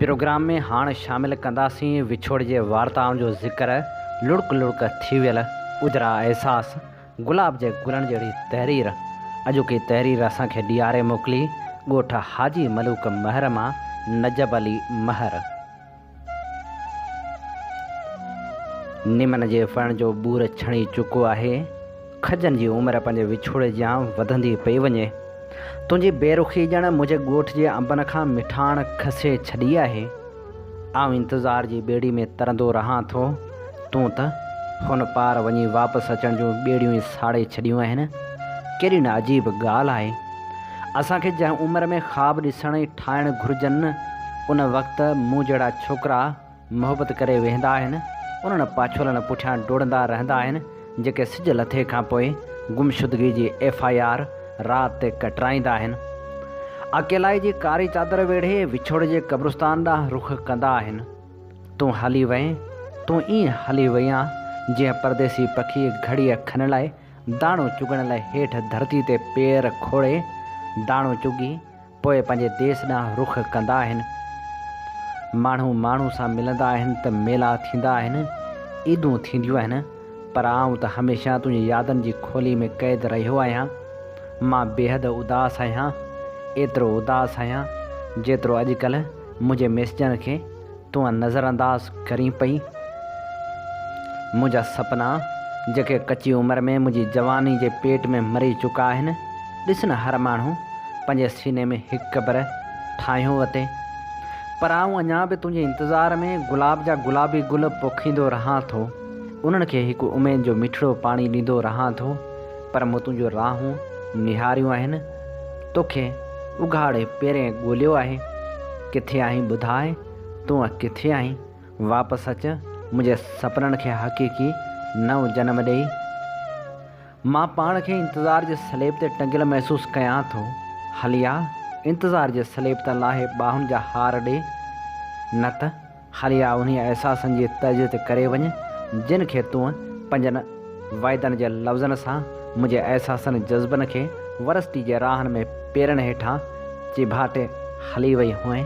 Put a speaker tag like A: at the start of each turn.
A: Programme ۾ هاڻ شامل ڪنداسين وڇوڙي جي وارتائن جو ذڪر، لڙڪ لڙڪ ٿي ويل اجرا احساس، گلاب جي گلن جهڙي تحرير، اڄوڪي تحرير اسان کي ڏياري موڪلي ڳوٺ حاجي ملوڪ مهر مان نجب علي مهر. نمن جي ڦرڻ جو ٻور ڇڻي چڪو آهي. کجن جي عمر پنهنجي وڇوڙي جيان وڌندي پئي وڃي. تنهنجي بي رخي ڄڻ منهنجي ڳوٺ جي انبن کان مٺاڻ کسي ڇڏي آهي. آئون انتظار جي ٻيڙي ۾ ترندو رهان ٿو. تون ته هن پار وڃي واپس اچڻ جون ٻيڙيون ئي ساڙي ڇڏيون آهن. ڪيڏي نه عجيب ڳالهه آهي. اسان کي جنهن عمر ۾ خواب ڏسڻ ۽ ٺاهڻ گهرجن، ان وقت مون جهڙا ڇوڪرا محبت ڪري ويهندا آهن، انهن پاڇولن پٺيان ڊوڙندا رهندا آهن، جيڪي سج لٿي کان پوء گمشدگي جي ايف I R رات تي ڪٽرائيندا آهن. اڪيلائي جي ڪاري چادر ويڙهي وڇوڙي جي قبرستان ڏانهن رخ ڪندا آهن. تون هلي وئين، تون ائين هلي وئين آن، جيئن پرديسي پکي گهڙيء کن لاء داڻو چڳڻ لاء هيٺ ڌرتي تي پير کوڙي داڻو چڳي پوء پنهنجي ديس ڏانهن رخ ڪندا آهن. ماڻهو ماڻهو سان ملندا آهن ته ميلا ٿيندا آهن، عيدون ٿينديون آهن، پر آئون ته هميشه تنهنجي يادن جي کولي ۾ قيد رهيو آهيان. مان بيحد اداس آهيان، ايترو اداس آهيان، جيترو اڄڪلهه منهنجي ميسجن کي تون نظرانداز ڪرين پئي. منهنجا سپنا، جيڪي ڪچي عمر ۾ منهنجي جواني جي پيٽ ۾ مري چڪا آهن، ڏس نه هر ماڻهو پنهنجي سيني ۾ هڪ قبر ٺاهيو وتي. پر آئون اڃا به تنهنجي انتظار ۾ گلاب جا گلابي گل پوکيندو رهان ٿو. انهن کي هڪ اميد جو مٺڙو پاڻي ڏيندو رهان ٿو. پر مون تنهنجون راهون نهاريون آهن، توکي اگهاڙي پيرين ڳوليو آهي. ڪٿي آهين ٻڌاء، تون ڪٿي آهين؟ واپس اچ، منهنجي سپنن کي حقيقي نئون جنم ڏئي. مان پاڻ کي انتظار جي سليب تي ٽنگيل محسوس ڪيان ٿو. هلي آ، انتظار جي سليب تان لاهي ٻانهن جا هار ڏي، نه ته. هلي آ انهي احساسن جي تعزيت ڪري وڃ، جن کي تون پنهنجن وعدن جي لفظن سان منهنجي احساسن جذبن کي ورثتي جي راهن ۾ پيرن هيٺان چيڀاٽي هلي وئي هئين.